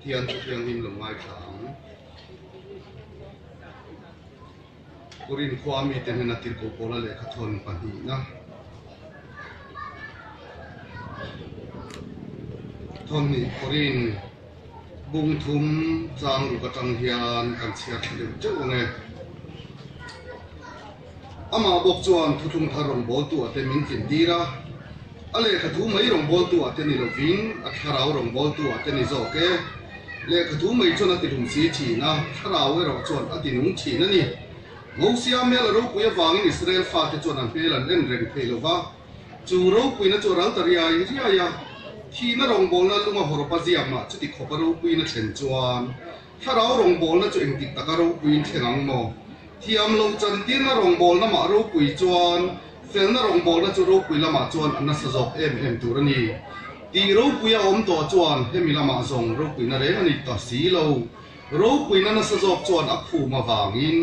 Pathian Thu Thianghlim lo ngaithla ang. Korin khua mite hnena tirhkoh pawla lehkhathawn pahnihna thawnhnih Korin bung thum chang ruk atang hian kan chhiar thla deuh teuh ang e. Amah bawk chuan thuthlung thar rawngbawltu ah te min tlin tir a, a lehkha thu mai rawngbawltu ah te ni lovin a thlarau rawngbawltu ah te ni zawk e. Lehkha thu mai chuan a ti hlum si thin a, thlarau erawh chuan a ti nung thin a ni. Mosia hmel a ropui avangin Israel fate chuan a hmel an en reng thei lo va, chu ropuina chu a ral ta riai riai a. Thihna rawngbawlna lunga hawrawpa ziak mah chuti khawpa ropuina thlen chuan Thlarau rawngbawlna chu engtik taka ropuiin thleng ang maw? Thiam lo chantirna rawngbawlna mah ropui chuan felna rawngbawlna chu ropui lamah chuan a nasa zawk em em tur a ni. Tih ropui a awm tawh chuan hemi lamah zawng ropuina reng a ni ta si lo. Ropuina nasa zawk chuan a khum avangin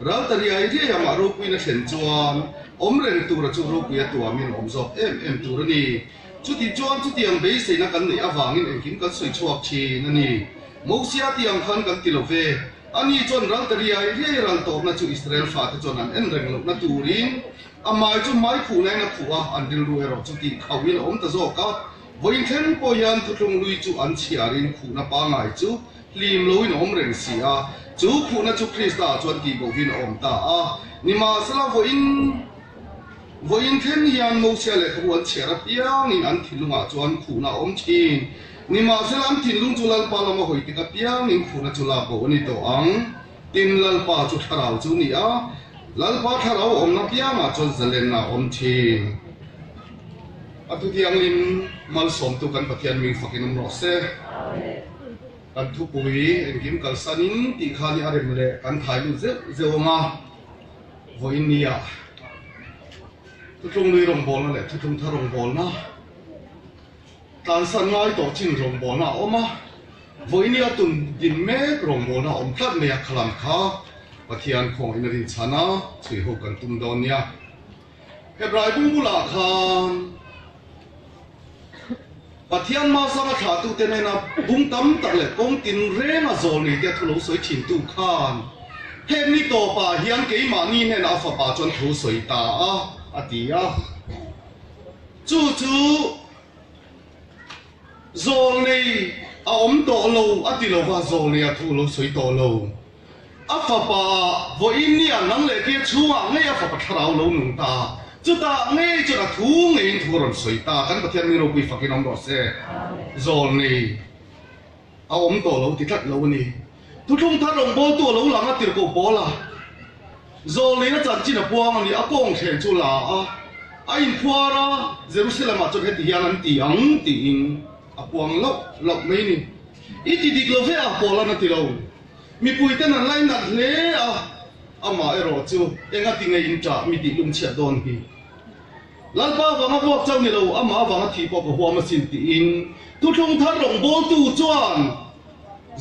ral ta riai riai a mah ropuina thlen chuan awm reng tura chu ropui a tuamin a awm zawk em em tur a ni. Chuti chuan chutiang beiseina kan neih avangin engkim kan sawi chhuak thin a ni. Mosia tih ang khan kan ti lo ve. Ani chuan ral ta riai riai ral tawpna chu Israel fate chuan an en reng lohna turin a hmai chu hmai khuhnain a khuh a, an rilru erawh chu tih khauhin a awm ta zawk a. Vawiin thleng pawh hian thuthlung lui chu an chhiarin khuhna pangngai chu hlim loin a awm reng si a, chu khuhna chu Krista ah chuan tihbohvin a awm ta a. Nimahsela vawiin Vawiin thleng hian Mosia lehkhabu an chhiar apiangin an thinlungah chuan khuhna a awm thin. Nimahsela an thinlung chu Lalpa lama hawi tik apiangin khuhna chu lak bo a ni tawh ang. Tin, Lalpa chu thlarau chu ni a, Lalpa thlarau a awmna piangah chuan zalenna a awm thin. A thuthianghlim malsawmtu kan Pathian ming fakin awm rawh se. Kan thupui engkim kalsanin tih khan i a rem leh kan thai lut zeuh zeuh ang a. Vawiin nia thuthlung nui rawngbawlna leh thuthlung thar rawngbawlna tlansan ngai tawh chin rawngbawlna a awm a, vawiin nia tun din mek rawngbawlna a awm tlat mai a, khalam kha Pathian khawngaihna rin chhan a chhui ho kan tum dawn nia. Hebrai bung bulah khan Pathian hmasanga thlahtute nena bung tam tak leh kawng tin renga zawl ni te thu lo sawi thintu khan heng ni tawpah hian keimahni hnenah a fapa chuan thu sawi ta a, a ti a. Chu chu zawl nei a awm tawh lo a ti lo va, zawl nei a thu lo sawi tawh lo. A fapa vawiin nia nang leh tia chhungah ngei a fapa thlarau lo nung ta. Chutah ngei chuan a thu ngeiin thu a rawn sawi ta. Kan Pathian mi ropui fakin awm rawh se. Zawl nei a awm tawh lo ti tlat lo a ni. Thuthlung thar rawngbawltu a lo lang a tirhkoh pawl a. Zawl neina chanchin a puang a ni. A kawng thleng chu la a, a inphuar a, Jerusalem ah chuan heti hian an ti ang tiin a puang loh loh mai ni. I ti dik lo ve a, Paula'n a ti lo. Mipuiten an lainat hle a, amah erawh chu enga ti ngei in ṭah mi tih lung chhiat dawn hi. Lalpa avanga vuak chauh ni lo, amah avanga thih pawh ka huam asin tiin thuthlung thar rawngbawltu chuan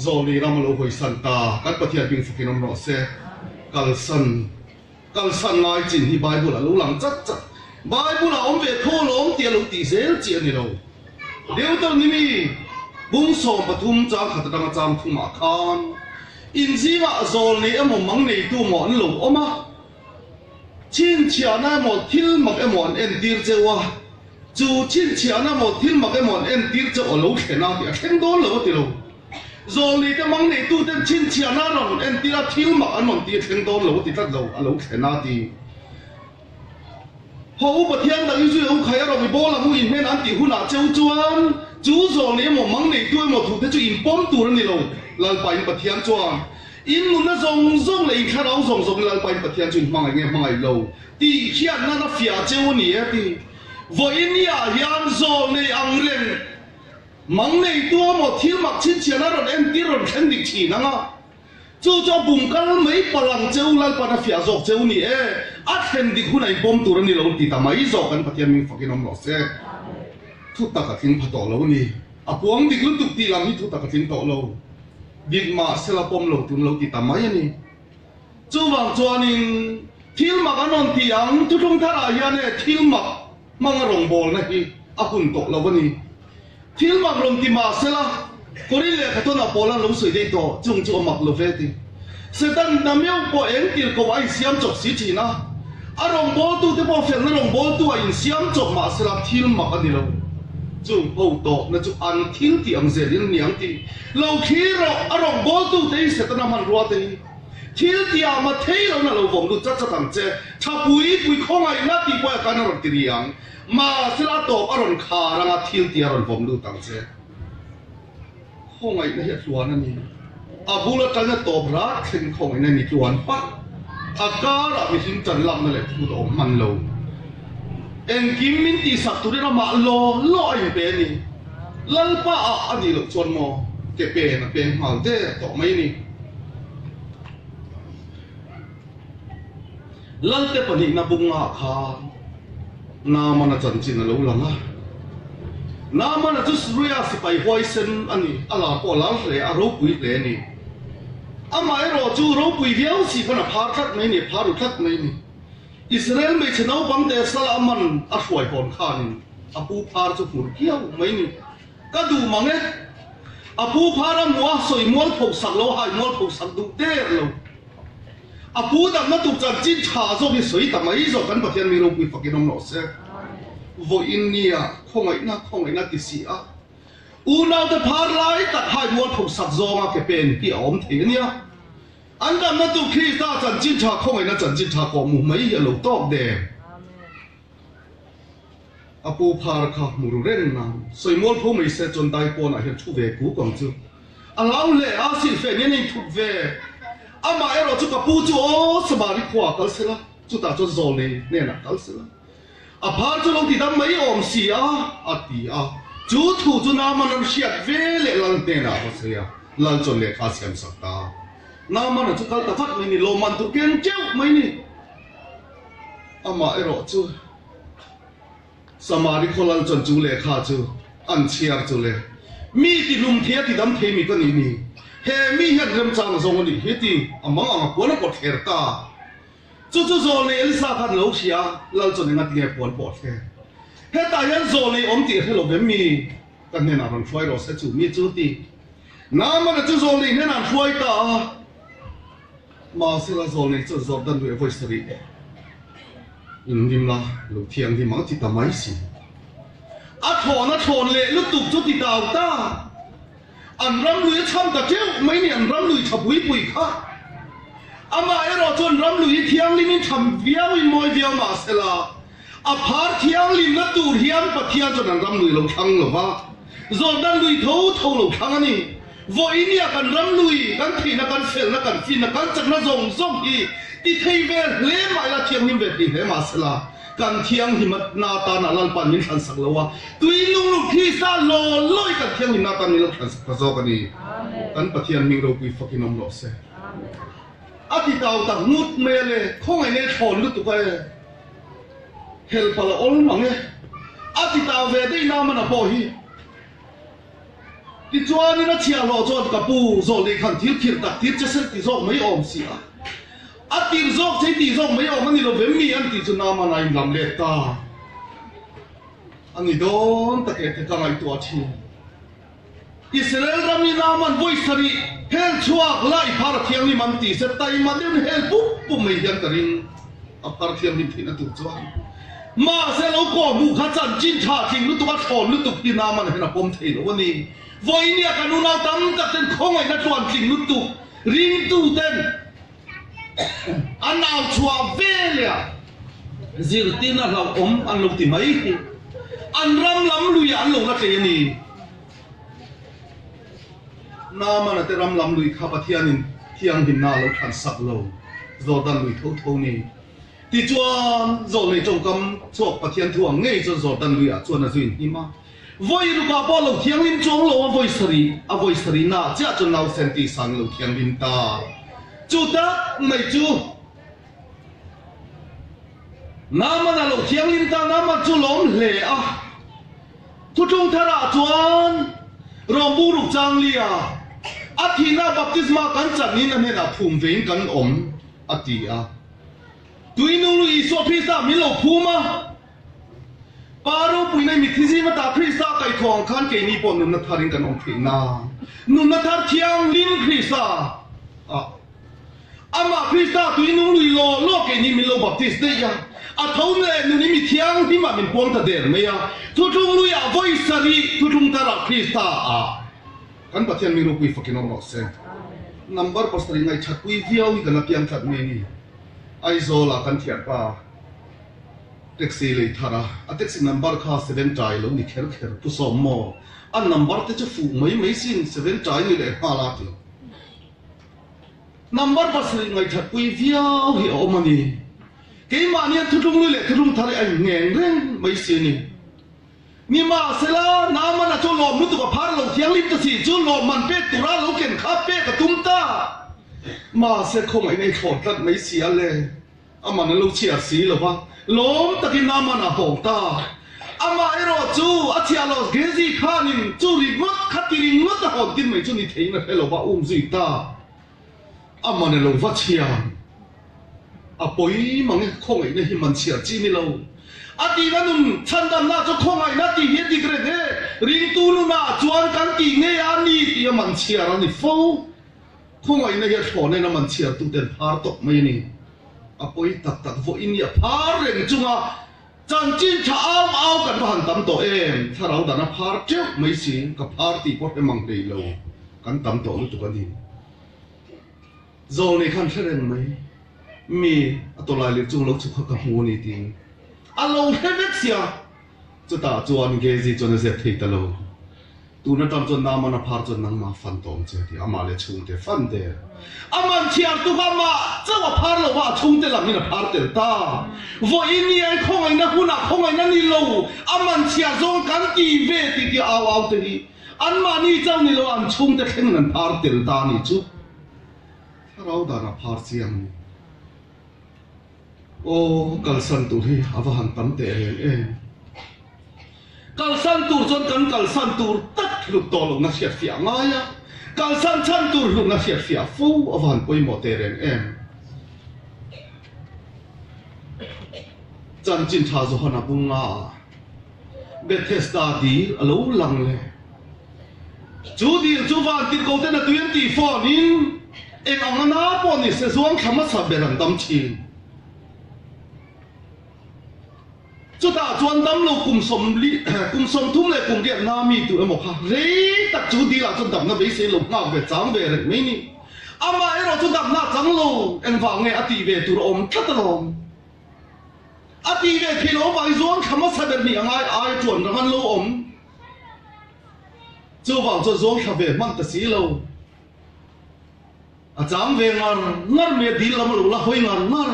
Zawlni ram a lo hawisan ta. Kan Pathian hming fakin awm rawh se. Kalsan kalsan ngai chin hi Bible a lo lang chat chat. Bible ah awm ve tho lawm tih a lo tih zel chi a ni lo. Deuteronomy bung 13 chang khat atanga chang thumah khan inzingah zawl nei emaw mang neitu maw an lo awm a, chhinchhiahna emaw thil mak emaw an entir cheu a, chu chhinchhiahna emaw thil mak emaw an entir cheu a lo thlen a tih a thleng dawn lo a ti lo. Zawl neite mang neituten chhinchhiahna a rawn entir a, thil mak an rawn tih a thleng dawn lo a ti tlat lo, a lo thlen a ti. Haw u Pathian dang i zui ang u khai a rawng i bawl ang u in hnen an tih hunah cheu chuan chu zawl nei emaw mang neitu emaw thu te chu in pawm tur a ni lo. Lalpa in Pathian chuan in nunna zawng zawng leh in thlarau zawng zawng in Lalpa in Pathian chu in hmangaih nge hmangaih lo tih hian nan a fiah cheu a ni e ti. Vawiin ni ah hian zawl nei ang reng mang neitu emaw thil mak chhinchhiahna rawn entir rawn thlen dik thin ang a. Chu chu a bum kal mai palh ang che u, Lalpan a fiah zawk che u ni e, a thlen dik hun a inpawm tur a ni lo ti ta mai zawk kan Pathian ming fakin awm rawh se. Thu tak a tling pha tawh lo a ni. A puang dik lutuk tih lam hi thu tak a tling tawh lo. Dik mah sela pawm lo tun lo ti ta mai a ni. Chuvang chuanin thil mak an rawn ti ang, thuthlung tharah hian e thil mak hmanga rawngbawlna hi a hun tawh lo a ni. Thil mak rawn ti mah sela. Korin lehkha tawnah Paula'n lo sawi daih tawh, chung chu a mak lo ve ti. Satan na meuh pawh eng tir ko a insiam chawp si thin a, a rawngbawltute pawh felna rawngbawltu a insiam chawp mahsela thil mak a ni lo. Chung ho tawpna chu an thil tih ang zelin a ni ang tih lo thlir rawh, a rawngbawltute hi Setana hmanrua te hi thil tihah ma thei lo na lo vawm lut chat chat ang che, tha pui pui khawngaihna tih pawh a kan a rawn ti ri ang, mahsela a tawp a rawn khar anga thil tih a rawn vawm lut ang che. Khawngaihna hi a tluan a ni. A bul atanga tawp rat thleng khawngaihna ni tluan parh. A karah mihring tan lakna leh phut a awm hman lo. Engkim min tihsak turin amah law law a inpe a ni. Lalpa ah a nih loh chuan maw ke pen a peng nghal der tawh mai a ni. Lalte pahnihna bungah khan Naamana chanchin a lo lang a. Naamana chu Suria sipai huaisen a ni, a lar pawh a lar hle, a ropui hle a ni. Amaherawh chu ropui viau si khan a phar tlat mai a ni, a phar ru tlat mai a ni. Israel hmeichhe naupang te sala a man a hruai hawn khanin a pu phar chu hmur kiau mai a ni. Ka duh mang e. A pu phar a hmuh a, sawi mual pho sak lo, hai mual pho sak duh der lo. A pu damna tur chanchin tha zawk hi sawi ta mai zawk kan Pathian mi ropui fakin awm rawh se. Vawiin nia khawngaihna khawngaihna ti si a, unaute phar lai tak hai mual pho sak zawnga ke pen hi a awm thei a nia. An damna tur Krista chanchin tha khawngaihna chanchin tha kawh hmuh mai hi a lo tawk der. A pu phar kha hmu ru reng nan sawi mual pho mai se chuan dai pawnah hian thu ve kuk ang chu. A hlau hle a, silhfen hian a inthup ve. Amah erawh chu ka pu chu aw Samari khuaah kal sela, chutah chuan Zawlnei hnenah kal sela. A phar chu lo ti dam mai awm si a, a ti a. Chu thu chu Naaman an hriat ve leh Lal hnenah a va sawi a, Lal chuan lehkha a siam sak ta. Naamana chu kal ta vat mai ni, lawmman tur keng teuh mai ni. Amah erawh chu Samari khaw lal chuan chu lehkha chu an chhiar chu le, Mi tihlum thei a tidam thei mi ka nih ni, he mi hian remchang a zawng a nih hi ti a mang ang a puan a pawt thler ta. Chu chu zawlnei Elisa khan a lo hria, lal chuan enga tinge puan pawh a thler. Hetah hian zawlnei awm tih a hre lo vem mi? Ka hnenah rawn hruai rawh se chu mi chu ti. Naamana chu zawlnei hnenah an hruai ta a. Mahsela zawlnei chuan Jordan lui a vawi sarih in rim la, lo thianghlim ang ti ta mai si. A thlawn a thlawn leh lutuk chu ti tau ta. An ram lui a chham ta teuh mai ni, an ram lui tha pui pui kha. Amah erawh chuan ram lui hi thianghlimin tha viauin mawi viau mahsela a phar thianghlimna tur hian Pathian chuan an ram lui lo thlang lo va, Jordan lui tho tho lo thlang a ni. Vawinia kan ram lui, kan theihna, kan felna, kan finna, kan chakna zawng zawng hi ti thei ve hle mah ila, thianghlim ve thei hle mah sela, kan thianghlimna atana Lalpa'n min thlansak lo a, tui nung Krista law lawi kan thianghlimna atan min lo thlansak ta zawk a ni. Kan Pathian hming ropui fakin awm rawh se. A ti tau tak ngut mai a le, khawngaih nge thlawn lutuk a e, helpalh a awl mang e, a ti tau ve daih na mana pawh hi. Tichuanin a chhiahhlawh chuan ka pu zawlnei khan thil khirh tak tir che sel ti zawk mai awm si a, a tir zawk che i tih zawk mai awm a ni lo vem mi an tih chu Naaman a inlam let ta a ni dawn tak e te ka ngaihtuah thin. Israel ram i Naaman vawi sarih hel chhuak la i phar a thianghlim an ti se taima deuhin hel pup pup mai hian ka ring a phar thianghlim theihna tur chuan. Mahse lo kawh hmuh kha chanchin tha tling lutuk a thlawn lutuk hi Naaman hian a pawm thei lo a ni. Vawinia kan unau tam tak ten khawngaihna tluan tling lutuk ringtu ten an au chhuah veleh zirtirna hlauhawm an lo ti mai hi an ram lam luiah an lo la tlei a ni. Naamana te ram lam lui kha Pathianin thianghlimna a lo thlansak lo, Jordan lui tho tho ni. Tichuan, zawlnei tawngkam chhuak Pathian thu ang ngei chuan Jordan luiah chuan a zuin hnim a. Vawi rukah pawh lo thianghlim chuang lo a vawi sarih, a vawi sarih naah chiah chuan nausen tih sang lo thianghlim ta. Chu tak mai chu Naaman a lo thianghlim ta, Naaman chu lawm hle a. Thutlung tharah chuan Rawmbu ruk changlia a thihna baptisma kan chanin a hnenah phum vein kan awm, a ti a. Tuinung lu Isua Krista min lo phum a. Pa ropuina i mitthi zing ata Krista kaihthawh ang khan keini pawh nunna tharin kan awm theih nan. Nunna thar thianghlim Krista ah. Amah Krista tui nung lui law law keini min lo baptis daih a, a tho leh nun i mi thianghlim ah min puang ta der mai a, thuthlung lui ah vawi sarih thuthlung thar ah Krista ah kan Pathian mi ropui fakin awm rawh se. Number pasarih ngaihthat pui viau hi kan la piang tlat mai a ni. Aizawl ah kan thianpa Taxi lei thar a, a taxi number kha Seventai lo ni kher kher pu sawm maw? A number te chu fuh mai mai sin Seventai ni leh nghal a ti. Number pasarih ngaihthat pui viau hi a awm a ni. Keimahni an thutlung lui leh thutlung thar hi a inngheng reng mai si a ni. Nimahsela, Naamana chu lawm lutuk a phar lo thianghlim ta si chu lawmman pek tura lo ken kha pek a tum ta. Mahse, khawngaihna i thlawn tlat mai si a le. A man a lo chhiar si lo va, lawm takin Naaman a hawng ta. Amah erawh chu a chhiah loh Gezi khanin chu ringawt kha ti ringawt a hawn tin mai chu ni theiin a hre lo va, um zui ta. A man a lo va chhiar. A pawi mang e, khawngaihna hi man chhiar chi ni lo. A tihna nun chhandamna chu khawngaihna tih hi a dik reng e, ringtu nunah chuan kan tih ngei a ni tih a man chhiar a ni fo. Khawngaihna hi a thlawh nen a man chhiartute an phar tawp mai a ni. A pawi tak tak vawiin hi a phar reng chunga chanchin tha au au kan va han tam tawh em? Thlarau dan a phar teuh mai si, ka phar tih pawh hre mang hlei lo, kan tam tawh lutuk a ni. Zawlnei khan hre reng mai, mi a tawlai leh chung lo chhuk kha ka hmu a ni tiin a lo hre vek sia. Chutah chuan Gezi chuan a zep thei ta lo. Tun atang chuan Naaman a phar chuan nangmah fan tawm che tih amah leh chhungte fan der. A man thiar tuk a mah chauh a phar lo va a chhungte lam in a phar tel ta. Vawiin ni ai khawngaihna hunah khawngaihna ni lo a man chhiar zawng kan ti ve tih tih au au te hi anmahni chauh ni lo an chhungte thlengin an phar tel ta a nih chu. Thlarau dan a phar chiang ni. Aw kalsan tur hi a va han tam teh reng em. Kalsan tur chuan kan kalsan tur tak hlut tawh lohna hriat fiah a ngai a, kalsan chhan tur hlutna hriat fiah fo a va han pawimawh teh reng em. Chanchin tha Johana bunga ah Bethesda dil a lo lang leh. Chu dil chu vantirhko ten a tui an tih fawn in eng ang a na pawh ni se zuang thla hmasa ber an dam thin. Chutah chuan damlo kum sawmli kum 30 leh kum riat na mi tu emaw kha rei tak chu dil ah chuan damna beisei lo nghak ve chang ve reng mai ni. Amah erawh chu damna a chang lo engvang nge a tih ve tur a awm tlat alawm. A tih ve thei lo avangin zuang thla hmasa ber nih a ngai ai chuan rang an lo awm. Chuvang chuan zuang thla ve hman ta si lo. A chang ve ngar ngar mai a, dil lam a lo la hawi ngar ngar.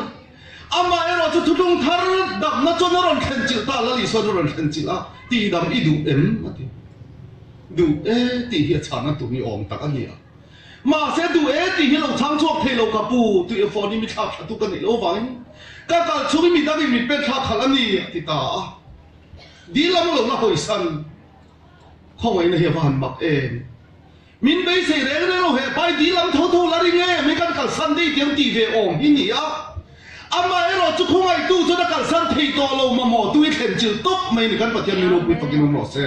Amah erawh chu thutlung thar damna chuan a rawn thlen chilh ta, Lal Isuan a rawn thlen chilh a, Tihdam i duh em? a ti. Duh e tih hi a chhana tur ni awm tak a ni a. Mahse duh e tih hi lo chhang chhuak thei lo ka pu, tui a phone i mi thlak thla tu ka neih lo vangin ka kal chhungin mi dangin min pen thlak khalh a ni, a ti ta a. Dil lam a lo la hawisan. Khawngaihna hi a va han mak em? Min beisei reng reng lo he pai dil lam tho tho la ring em hi kan kalsan dei tiang tih ve awm hi ni a. Amaherawh chu khawngaihtu chuan a kalsan thei tawh lo mamawh tu hi thlen chilh tawp mai ni kan Pathian mi ropui fakin awm rawh se.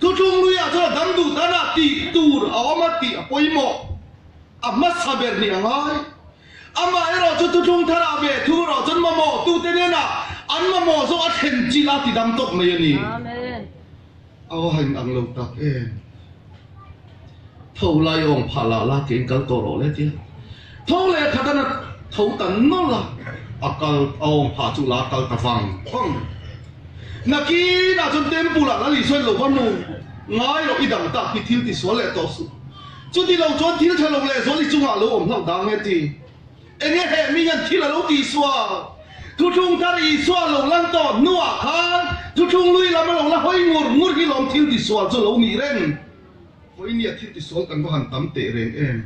Thutlung luiah chuan a dam duh tan ah tih tur a awm a tih a pawimawh. A hmasa ber nih a ngai. Amaherawh chu thutlung thar ah ve thu erawh chuan mamawh tu te hnenah an mamawh zawk a thlen chilh a ti dam tawp mai a ni. A va han ang lo tak em. Tho lai awng phah lah la tiin kal tawh rawh le tia. Tho leh khat an a tho ta nawlh a, a kal a awng phah chu la kal ta vang vang. Nakinah chuan temple ah Lal Isua in lo va hmu ngai loh i dang tak hi thil ti sual leh tawh suh. Chuti lo chuan thil tha lo leh zual i chungah lo awm hlauh dang e ti. Enge he mi hian thil a lo ti sual? Thuthlung thar Isua lo lan tawh hnuah khan thuthlung lui lam a lo la hawi ngur ngur hi lawm thil ti sual chu lo nih reng. Vawinia thil ti sual kan va han tam teh reng em?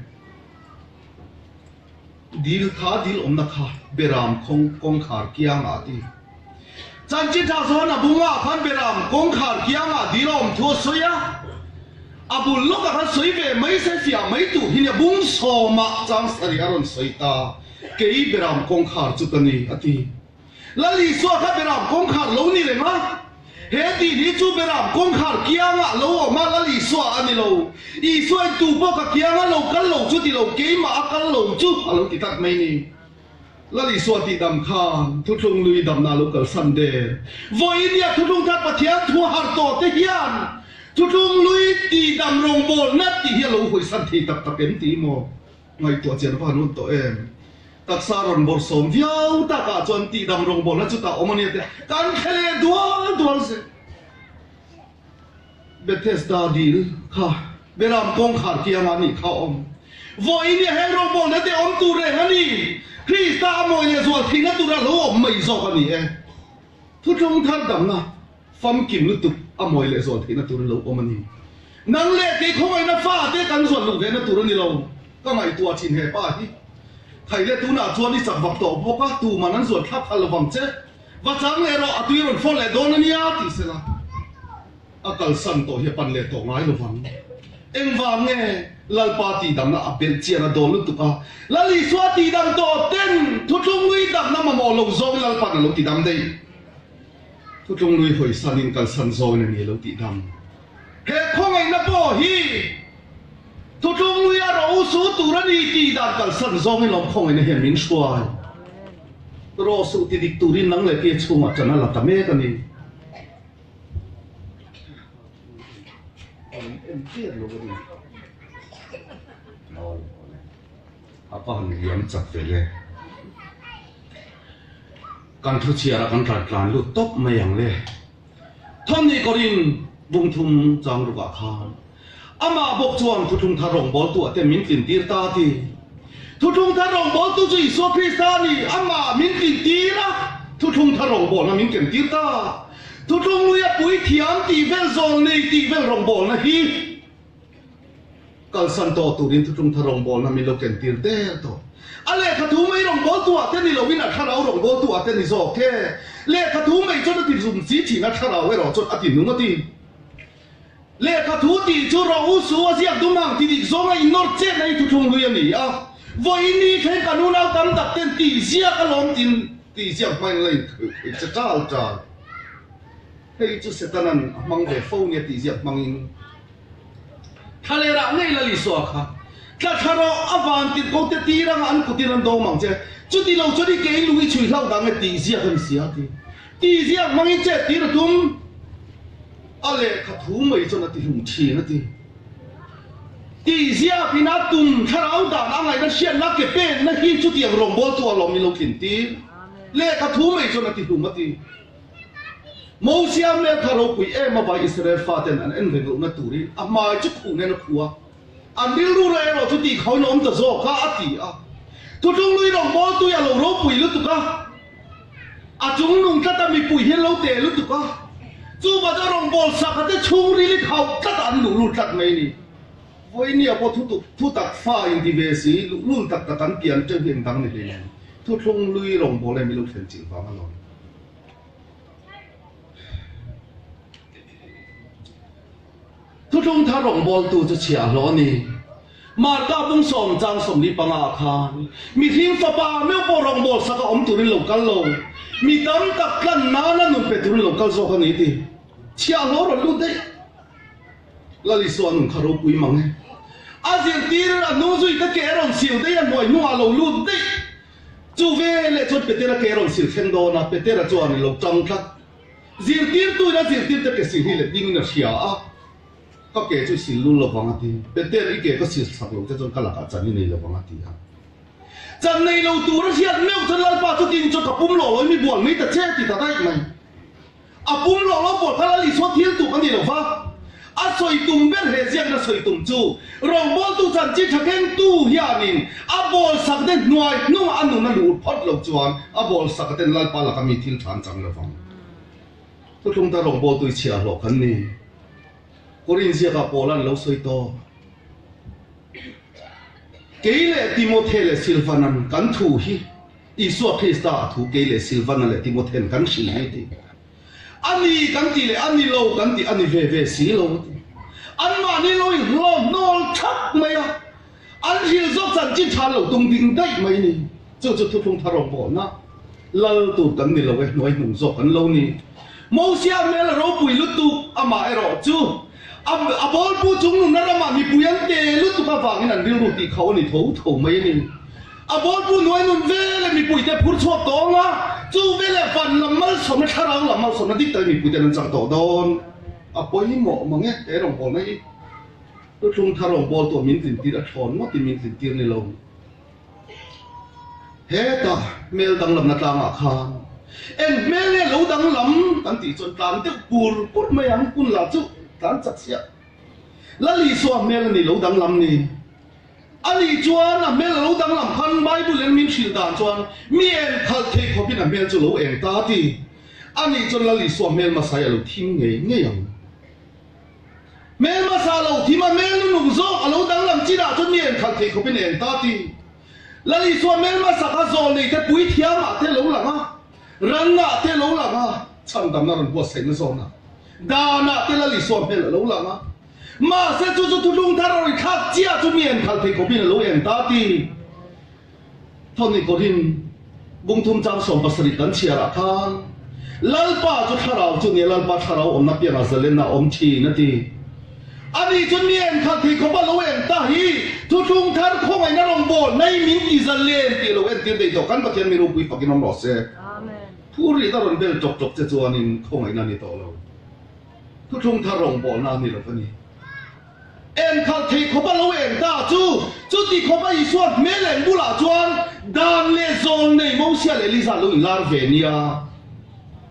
Dil kha dil awmna kha Beram khawng kawngkhar kiangah a ti. Chanchin tha zawn a bungah khan Beram kawngkhar kiangah dil a awm thu a sawi a, a bul lawkah khan sawi ve mai se fiah mai tur hi nia bung sawmah chang sarih a rawn sawi ta, kei Beram kawngkhar chu ka ni a ti. Lal Isua kha Beram kawngkhar lo ni reng a. He tih hi chu Beram kawngkhar kiangah lo awm a, Lal Isua a ni lo. Isuain tu pawh ka kianga lo kal lo chu ti lo, keimah a kal lo chu a lo ti tlat mai ni. Lal Isua tihdam khan thuthlung lui damna a lo kalsan der. Vawiin nia thuthlung thar Pathian thu har tawh te hian thuthlung lui tihdam rawngbawlna tih hi a lo hawisan thei tak tak em tih maw? Ngaihtuah chian va han un tawh em? Taksa rawn bawrhsawm viau takah chuan tihdam rawngbawlna chu tah awm a nia te kan thle leh dual dual zel. Bethesda dil kha Beram kawngkhar kiangah nih kha awm. Vawiin hi heng rawngbawlna te awm tur reng a ni. Krista a mawi leh zual thihna tura lo awm mai zawk a ni e. Thuthlung thar damna famkim lutuk a mawi leh zual theihna turin lo awm a ni. Nang leh kei khawngaihna fa te kan zuan luh vehna tur a ni lo. Ka ngaihtuah thin he pa hi. Thai leh tunah chuan i chak vak tawh bawk a, tuman an zuan thlak hal lovang che. Va chang leh rawh, a tui rawn fawr leh dawn a nia tih sela a kalsan tawh hi a pan leh tawh ngai lovang. Engvang nge Lalpa tihdamna a belh chian a dawn lutuk a, Lal Isua tihdam tawh ten thuthlung lui damna mamawh lo zawngin Lalpa'n a lo tidam daih. Thuthlung lui hawisanin kalsan zawngin a ni a lo tihdam. He khawngaihna pawh hi thuthlung lui a rawh u su tur a ni tih dan kalsan zawngin lawm khawngaihna hian min hruai. Rawh suh ti dik turin nang leh tia chhungah ṭan a la ta mek a ni. A pa han liam chak ve le. Kan thu chhiarah kan tlan tlan lut tawp mai ang le. Thawmhnih kawrin bungthum chang rukah khan Amah bawk chuan Thuthlung Thar rawngbawltu te min tlintir ta a ti. Thuthlung Thar rawngbawltu chu Isua Krista a ni. Amah min tlintir a, Thuthlung Thar rawngbawlna min kentir ta. Thuthlung lui a puithiam tih vel zawl nei tih vel rawngbawlna hi kalsan tawh turin Thuthlung Thar rawngbawlna min lo kentir der tawh. A lehkha thu mai rawngbawltu ah te ni loin a thlarau rawngbawltu ah te ni zawk e. Lehkha thu mai chuan a ti zum chi thin a, thlarau erawh chuan a ti nung a ti. Lehkha thu tih chu rawh u su a ziak dum ang ti dik zawng a innawr chet na hi thuthlung hlui a ni a. Vawiin ni thleng kan unau tam tak ten tih ziak a lawm tin tih ziak hmain la inkhawih che tal tal. Hei chu Setanan a hmang ve fo nia tih ziak hmangin Thlalerah ngei Lal Isua kha tla thla rawh a van tirhko te tir anga an kutin an dawm ang che. Chuti lo chuan i ke in lung i chhui hlauh dang e tih ziak a ni si a ti. Tih ziak hmangin chet tir a tum. A lehkha thu mai chuan a ti hlum thin a ti. Tih ziakin a tum thlarau dan a ngaihna hriatna ke penna hi chutiang rawngbawltu a lawm in lo tlin tir. Lehkha thu mai chuan a ti hlum a ti. Mosia hmel kha ropui em a vai Israel faten an en reng lohna turin a hmai chu khuh nen a khuh a. An rilru reh erawh chu tih khauhin a awm ta zawk a, a ti a. Thuthlung lui rawngbawltui a lo ropui lutuk a. A chung nung tlat a mipui hian lo teh lutuk a, chuva chu rawngbâwl sakha te chhungril i khauh tlat a an luhlul tlat mai ni. Vawinia pawh thu tuk thu tak fa inti ve si, luhlul tak tak an pian teuh hi eng dang ni hlei nen, thuthlung lui rawngbâwl em i lo thlen chilh vang alawm. Thuthlung thar rawngbawltu chu chhiahhlawh a ni. Marka bung sawm chang 45 ah khan mihring fapa meuh pawh rawngbâwl saka awm turin lo kal lo, mi tam tak tlan nana nun pe turin lo kal zawk a ni ti chhiahhlawh rawn lut daih. Lal Isua nun kha ropui mang e. A zirtir a hnung zui te ke a rawn sil daih a, hnuai hnungah a lo lut daih. Chu veleh chuan Petera ke a rawn sil thleng dawn a, Petera chuan a lo tang tlat. Zirtirtuin a zirtirte ke sil hi let dingin a hria a. Ka ke chu i sil lul lovang a ti. Peter, i ke ka sil sak lo che chuan ka lakah chan i nei lovang a ti a. Chan nei lo tur a hriat meuh chuan Lalpa chu tin chuan ka pum lawh lo i mi bual mai ta che ti ta daih mai. A pum lawh lo pawh kha Lal Isua thil tuk a ni lo va. A sawi tum ber he ziakna sawi tum chu rawngbawltu chanchin tha kengtu hianin a bawl sak te hnuai hnungah a nun a luh phawt lo chuan a bawl sak ten Lalpa laka mi thil tha an chang lovang. Thuthlung ta rawngbawltu i chhiahhlawh kan ni. Korin ziakah Paula'n lo sawi tawh. Kei leh Timothe leh Silvana'n kan thu hi Isua Krista a thu kei leh Silvana leh Timothe'n kan hrilh hi ti. A ni kan tih leh a ni lo kan tih a ni ve ve si lo a ti. Anmahni lo inhlawm hnawl thak mai a, an hrilh zawk chanchin tha lo tum ding daih mai ni. Chu chu thuthlung thar rawngbawlna lal tur kan ni lo e, hnuai hnung zawk kan lo ni. Mosia hmel a ropui lutuk, amah erawh chu a a bawlpu chungnunna ramah mipui an te lutuk avangin an rilru tih khauh a ni tho tho mai a ni. A bawlpu hnuai nun veleh mipuite phur chhuak tawh ang a, chu veleh van lam malsawmna, thlarau lam malsawmna dik takin mipuiten an chang tawh dawn. A pawimawh mang e, he rawngbawlna hi. Thuthlung thar rawngbawltu ah min tlintir a thlawn ngawtin min tlintir ni lo. Heta hmel danglamna tlangah khan eng hmel nge lo danglam kan tih chuan tlan deuh pur pur mai ang, hun lah chu tlan chak chiah. Lal Isua hmel a ni lo danglam ni. Ani chuan a hmel a lo danglam khan Bible in min hrilh dan chuan mi eng khalh thei khawpin a hmel chu lo eng ta a ti. Ani chuan Lal Isua hmel hmasa hi a lo thim ngei ngei ang. Hmel hmasa lo thim a hmel nu nung zawk a lo danglam chinah chuan mi eng khalh thei khawpin eng ta ti. Lal Isua hmel hmasa kha zawl nei te pui thiamah te lo lang a, ranah te lo lang a, chhandamna rawn buatsaihna zawnah danah te Lal Isua hmel a lo lang a. Mahse chu chu thuthlung thar a rawn thlak chiah chu mi eng khalh thei khawpin a lo eng ta ti. Thawni Korin bungthum chang 70 kan chhiarah khan Lalpa chu thlarau chu nia Lalpa thlarau awmna piangah zalenna a awm thin a ti. Ani chu mi eng khalh thei khawpa lo eng ta hi thuthlung thar khawngaihna rawngbâwl nei min ti zalen tih a lo entir daih tawh kan Pathian mi ropui fakin awm rawh se. Thu rih a rawn bel ṭawk ṭawk che chuanin khawngaihna a ni tawh lo. Thuthlung thar rawngbawlna a ni lo va ni. Enkhalh theih khawp a lo eng ta chu, chuti khawp a Isua hmel eng bulah chuan dan leh zawl nei Mosia leh Elisa lo inlar ve nia.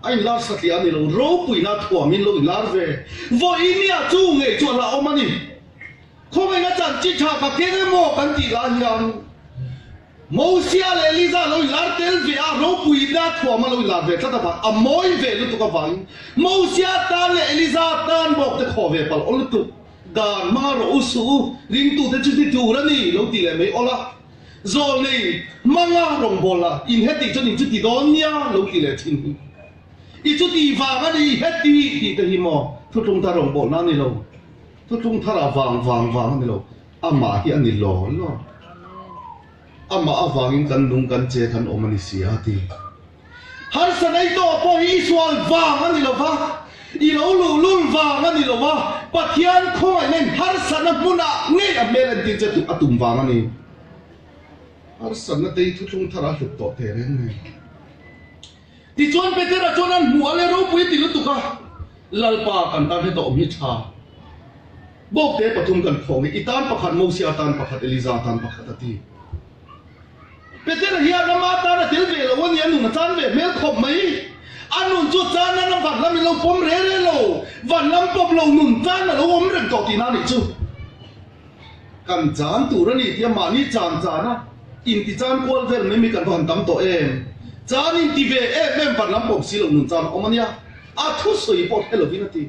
A inlar satliah a ni lo, ropuina thuamin lo inlar ve. Vawiinia chu ngei chu a la awm a ni. Khawngaihna chanchin tha ka keng emaw kan tih lai hian Mosia leh Eliza lo inlar tel ve a, ropuina thuama lo inlar ve tlat avang, a mawi ve lutuk avangin Mosia tan leh Eliza tan bawk te khaw ve palh aw lutuk. Dan hmanga rawh u suh u, ringtute chu ti tur a ni lo ti leh mai awl a. Zawl nei hmanga rawngbawla inhetih chuan in chu ti dawn nia lo ti leh thin hi. I chuti vang a ni heti tih te hi maw thuthlung thar rawngbawlna a ni lo. Thuthlung tharah vang vang vang a ni lo. Amah hi a ni law law. Amah avangin kan nung kan che kan awm a ni si a ti. Harsa nei tawh pawh hi i sual vang a ni lo va, i lo luhlul vang a ni lo va, Pathian khawngaihna in harsatna hmunah ngei a hmel entir che a tum vang a ni. Harsatna te hi thuthlung thar a hlut tawh teh reng mai. Tichuan Petera chuan an hmuh a le ropui a ti lutuk a, Lalpa kan tan heta awm hi tha. Bawkte pathum kan khawng hi i tan pakhat, Mosia tan pakhat, Eliza tan pakhat a ti. Petera hian ama tan a tel ve lo a ni, a nun a chan ve hmel khawp mai. A nun chu chan nan a van lam in lo pawm re re lo, van lam pawp lo nun chan a lo awm reng tawh tihna a nih chu. Kan chan tur a ni tia mahni chan chan a inti chan kual vel mai mi kan va han tam tawh em? Chan inti ve em em van lam pawm si lo nun chan a awm a nia, a thusawi pawh hre lovin a ti.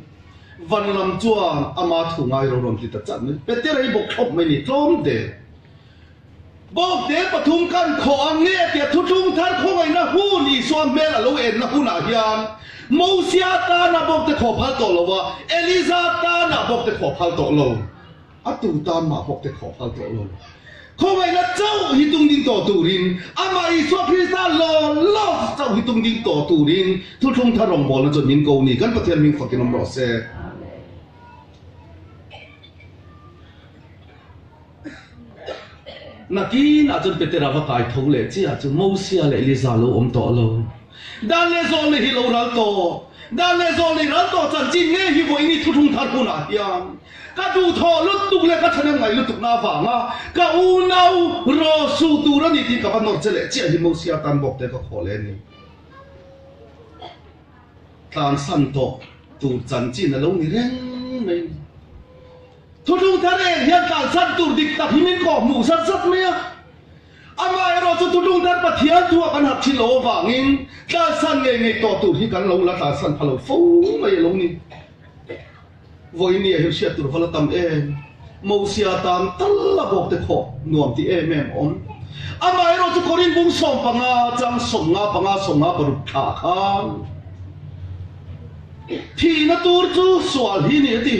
Van lam chuan ama thu ngai ro rawn ti ta chat mai. Petera hi bawk thlawp mai ni, tlawm der. Bawkte pathum kan khawh ang nge tia thuthlung thar khawngaihna hun Isua hmel a lo enna hunah hian Mosia tana bawkte khawh phal tawh lo a, Eliza tana bawkte khawh phal tawh lo. A tu tan mah bawkte khawh phal tawh lo. Khawngaihna chauh hi tung ding tawh turin, amah Isua Krista law law chauh hi tung ding tawh turin thuthlung thar rawngbawlna chuan min ko ni. Kan Pathian hming fakin awm rawh se. Nakinah chuan Petera va kai tho leh chiah chu Mosia leh Eliza lo awm tawh lo. Dan leh zawlni hi lo ral tawh. Dan leh zawlni ral tawh chanchin nge hi vawiin i thuthlung thar hunah hian ka duhthawh lutuk leh ka thahnem ngaih lutukna avanga ka unau raw suh tur a ni tih ka va nawr che leh chiah hi Mosia tan bawk te ka khawh leh a ni. Tlansan tawh tur chanchin a lo ni reng mai a ni. Thuthlung thar eng hian tlansan tur dik tak hi min kawh hmuh zat zat mai a. Amaherawh chu thuthlung thar Pathian thu a kan harh thin lo avangin tlansan ngei ngei tawh tur hi kan lo la tlansan pha lo fo mai a lo ni. Vawinia hi hriat tur va la tam em? Mosia tan tal a bawk te khawh nuam ti em em awm. Amaherawh chu Korin bung 15 chang 55 56 thlah khan thihna tur chu sual hi ni a ti.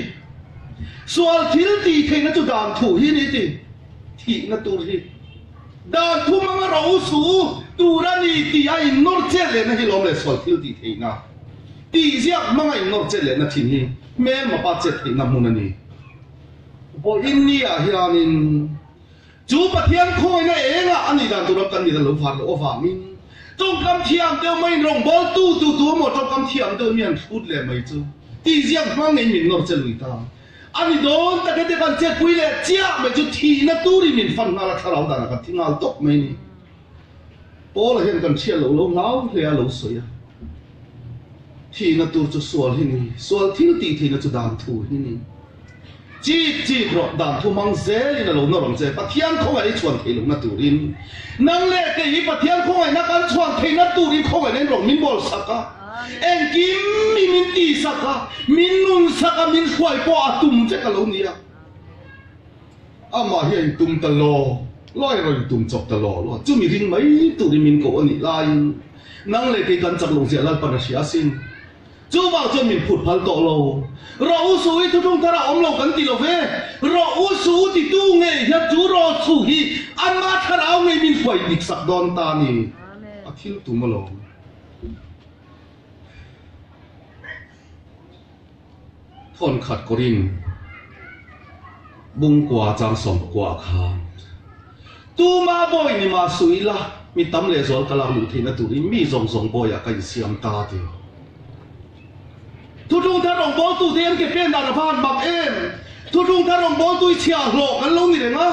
Sual thil tih theihna chu dan thu hi ni ti thihna tur hi dan thu hmanga ro u suh u tur a ni tih a innawr chet lehna hi lawm leh sual thil tih theihna. Tih ziak hmanga innawr chet lehna thin hi hmelma pa chet theihna hmun a ni. Vawiin ni ah hianin chu Pathian khawina engah a nih dan tura kan mit a lo var loh avangin tawngkam thiam deuh maiin rawngbawltu tu tu emaw tawngkam thiam deuh mi an hrut leh mai chu tih ziak hmang ngeiin min nawr che lui ta a ni dawn tak e te kan chetpui leh chiah mai chu thihna turin min fan nghal a thlarau danah kan thi nghal tawp mai a ni. Paula hian kan hriat loh lo hlau hle a lo sawi a, Thihna tur chu sual hi ni, sual thil tih theihna chu dan thu hi ni. Chik chik rawh, dan thu hmang zelin a lo nawr ang che, Pathian khawngaih i chhuan theih lohna turin. Nang leh kei hi Pathian khawngaihna kan chhuan theihna turin khawngaihna in rawng min bawl sak a, engkim mi min tihsak a, min nun sak a, min hruai pawh a tum vek a lo ni a. Amah hi a intum ta law law a rawn intum chawp ta law law a, chumi ring mai turin min koh a nih laiin nang leh kei kan chak lo ziah Lalpan a hria asin. Chuvang chuan min phut phal tawh lo. Rawh u suh i thuthlung thar a awm lo kan ti lo ve. Rawh u suh u titu ngei hian chu rawh suh hi ama thlarau ngei min hruai dik sak dawn ta a ni. A thil tum alawm. Thawnkhat kawrin bungkua chang sawmpakua ah khan tuma bawi ni mah suh ila mi tam leh zual ka lak luh theihna turin mi zawng zawng bawiah ka insiam ta ti. Thutlung thar rawngbawltu te an ke pen dan a va han mak em! Thutlung thar rawngbawltu i chhiah hlawh kan lo ni reng a.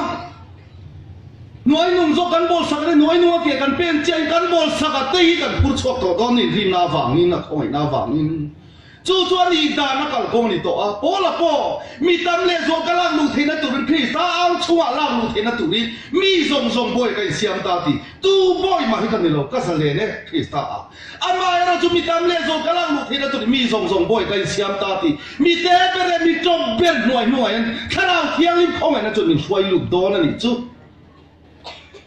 Hnuai nung zawk kan bawl sak a ni, hnuai nunga ke kan pen chiahin kan bawl sak a te hi kan phur chhuak tawh dawn ni rinna avangin a khawngaihna avangin. Chu chu a nih dan a kalkawng a ni tawh a, Paula pawh mi tam leh zual ka lak luh theihna turin Krista ang chungah lak luh theihna turin mi zawng zawng bawi ka insiam ta ti. Tu bawi mah hi ka ni lo, ka zalen e Krista ah. Amaherawh chu mi tam leh zual ka lak luh theihna turin mi zawng zawng bawi ka insiam ta ti. Mi te ber leh mi tawp ber hnuai hnuai hian Thlarau Thianghlim khawngaihna chuan min hruai lut dawn a nih chu.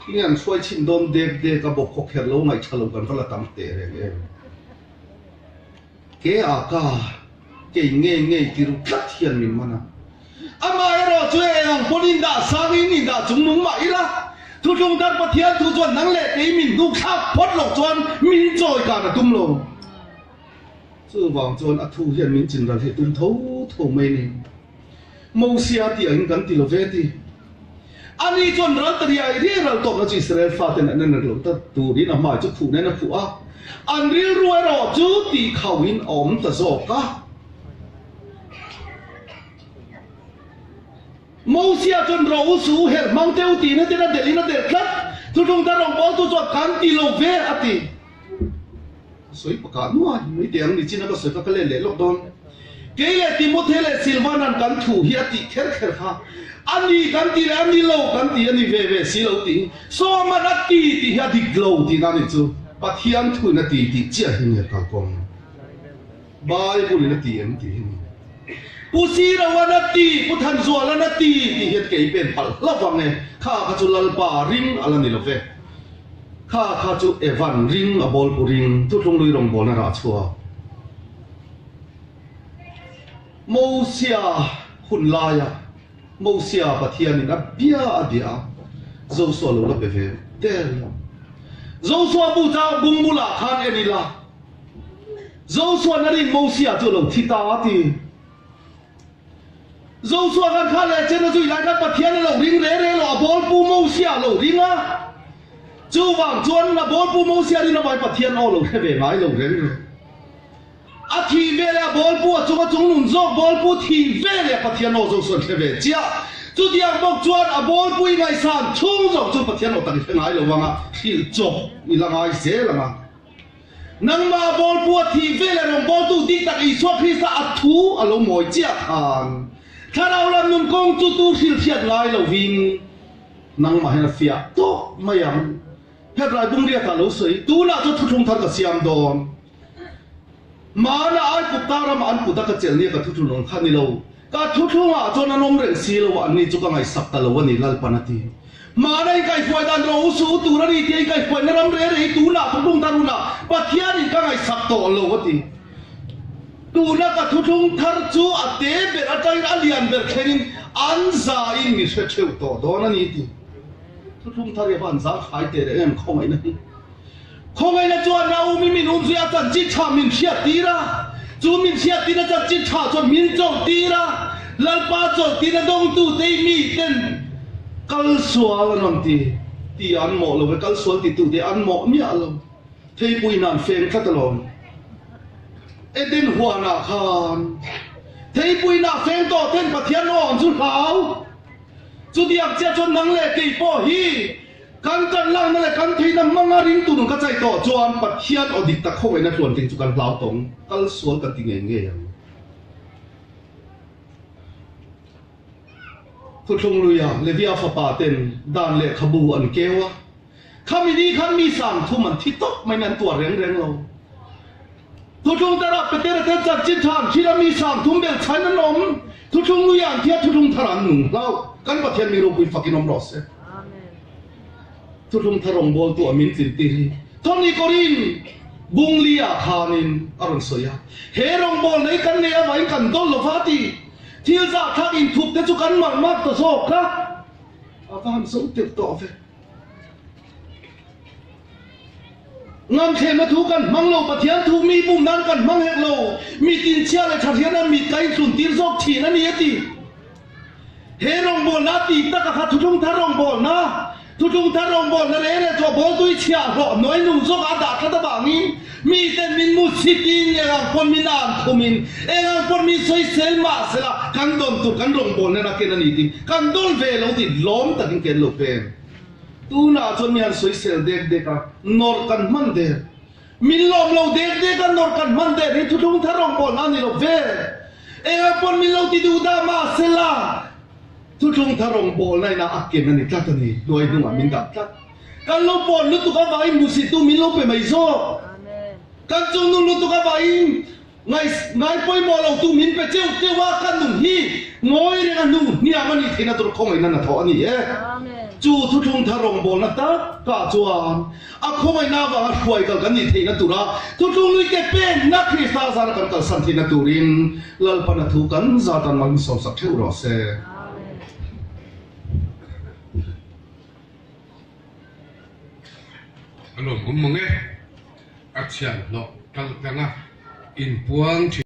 Tinge an hruai chhin dawn dek dek a bawk khawkherh lo ngaihṭha lo kan va la tam teh reng em. Ke a ka kei ngei ngei ti ru tlat hian min man a. Amaherawh chu eng ang pawn in dah sang in in dah chung nung mah ila, Thuthlung thar Pathian thu chuan nang leh kei min hnuk thlak phawt loh chuan min chawi kan a tum lo. Chuvang chuan a thu hian min chin ral hi a tum tho tho mai ni. Mosia tih angin kan ti lo ve ti. Ani chuan ral ta riai riai ral tawpna chu Israel faten an en reng lo ta turin a hmai chu khuh nen a khuh a, an rilru erawh chu tihkhauhin a awm ta zawk a. Mosia chuan rawh u suh u herh hmang teh u tiin hetin a delh in a delh tlat. Thuthlung thar rawngbawltu chuan kan ti lo ve a ti. Ka sawi pakah nuai mai teh ang nichin a ka sawi kha ka let leh lawk dawn. Kei leh Timothy leh Silvanan kan thu hi a tih kher kher kha a ni kan ti leh a ni lo kan ti a ni ve ve si lo tih hi Sawman a ti tih hi a dik lo tihna a nih chu. Pathian thuin a ti tih chiah hi nia kalkawng. Bible in a ti em tih hi ni. Pu Siroan a ti, Pu Thanzualan a ti tih hian kei pen palh hlauh ang e. Kha kha chu Lalpa ring a la ni lo ve. Kha kha chu Evan ring a bawlpu ring thuthlung lui rawngbawlna rah chhuak. Mosia hun laia Mosia Pathianin a bia a bia a, Joshua lo la be ve der lo. Joshua bu chang bung bulah khan en ila, Joshua na rin Mosia chu a lo thi ta a ti. Joshua khan kha leh chen a zui lai khan Pathian a lo ring re re lo, a bawlpu Mosia a lo ring a. Chuvang chuan a bawlpu Mosia rin avangin Pathian aw lo hre ve ngai lo reng reng. A thih ve leh a bawlpu a chunga chungnun zawk bawlpu thih ve leh Pathian aw Joshua an hre ve chiah. Chutiang bawk chuan a bawlpu i ngaihsan chhung zawk chu Pathian aw tak i hre ngai lo ang a, hrilh chawp i la ngai zel ang a. Nangmah bawlpu a thih ve leh rawngbawltu dik tak Isua Krista a thu a lo mawi chiah khan Thlarau lam nun kawng chu tu hrilh hriat ngai lovin nangmah hian a fiah tawp mai ang. Hebrai bungriatah lo sawi, Tunah chuan thuthlung thar ka siam dawn. Mahna ai kut ta ramah an kut a ka chelh nia ka thuthlung ang kha ni lo. Ka thuthlungah chuan an awm reng si lo a, anni chu ka ngaihsak ta lo a ni, Lalpan a ti. Mahna in kaihfuai dan rawh u suh u tur a ni tia in kaihfuaina ram re re hi tunah thuthlung thar hunah Pathianin ka ngaihsak tawh lo a ti. Tuna ka thuthlung thar chu a te ber atangin a lian ber thlengin an zain mi hre theuh tawh dawn a ni ti. Thuthlung thar hi a va han zang khai teh reng em khawngaihna hi. Khawngaihna chuan Naomi min um zui a chanchin tha min hriat tir a. Chu min hriattirna chanchin tha chuan min chawlhtir a, Lalpa chawlhtirna dawngtute hi miten kal sual an rawn ti tih an mawh lo ve, kal sual titute an mawh miah lo. Theipui nan feng tlat alawm. Eden huanah khan theipui nah feng tawh ten Pathian aw ang chu hlau. Chutiang chiah chuan nang leh kei pawh hi kan tan lakna leh kan theihna hmanga ring tur ka chai tawh chuan Pathian aw dik tak khawngaihna tluan tling chu kan hlau tawng kal sual kan ti ngei ngei ang. Thuthlung luia Levia fapa ten dan lehkhabu an keu a. Khami ni khan mi 30 an thi tawp maiin an tuar reng reng lo. Thuthlung tarah Petera ten chanchin tha an thil a, mi 30 bel chhain an awm. Thuthlung luia an thi a, thuthlung thar an nung hlauh. Kan Pathian mi ropui fakin awm rawh se. Thuthlung thar rawngbawltu a min tlin tir hi Tony Korin Bungli-ah khanin a rawn sawi a. He rawngbawlna hi kan nei avangin kan dawl lo va a ti. Thil zahthlak inthup te chu kan marh marh ta zawk a. A va han zo teuh tawh ve. Ngamthlemna thu kan hmang lo, Pathian thu mi bum nan kan hmang hek lo, mi tinchhia leh thahriana mit ka intlun tir zawk thin a ni a ti. He rawngbawlna a tih taka kha thuthlung thar rawngbawlna, thuthlung thar rawngbawlna reng reng chu a bawltui chhiah hlawh hnuai nung zawk a dah tlat avangin miten min mu chhitin eng ang pawn min an khumin eng ang pawn min sawisel mahsela kan dawn tur kan rawngbawlna na ken a ni tih kan dawn ve lo tih lawm takin ken lo pen. Tunah chuan mi han sawisel dek dek a, nawrh kan hman der. Min lawm lo dek dek a, nawrh kan hman der hi thuthlung thar rawngbawlna a ni lo ve. Engah pawn min lo ti duh dah mahsela thuthlung thar rawngbawlna inah a ken a ni tlat a ni, hnuai hnungah min dah tlat. Kan lo pawn lutuk avangin hmuhsittu min lo pe mai zawk. Kan chungnung lutuk avangin Ngai ngai pawimawh lo tu min pe cheuh cheuh a, ka nun hi ngawi reng a hnu hniam a nih theihna tur khawngaihna na thawh a ni e. Chu thuthlung thar rawngbawlna tak kah chuan a khawngaihna avanga hruai kal kan nih theihna tura thuthlung lui ke penna Krista zara kan kalsan theihna turin Lalpana thu kan zatan mal min sawmsak theuh rawh se. A lawmawm mang e, a chhiahhlawh kal tlanga inpuang thin.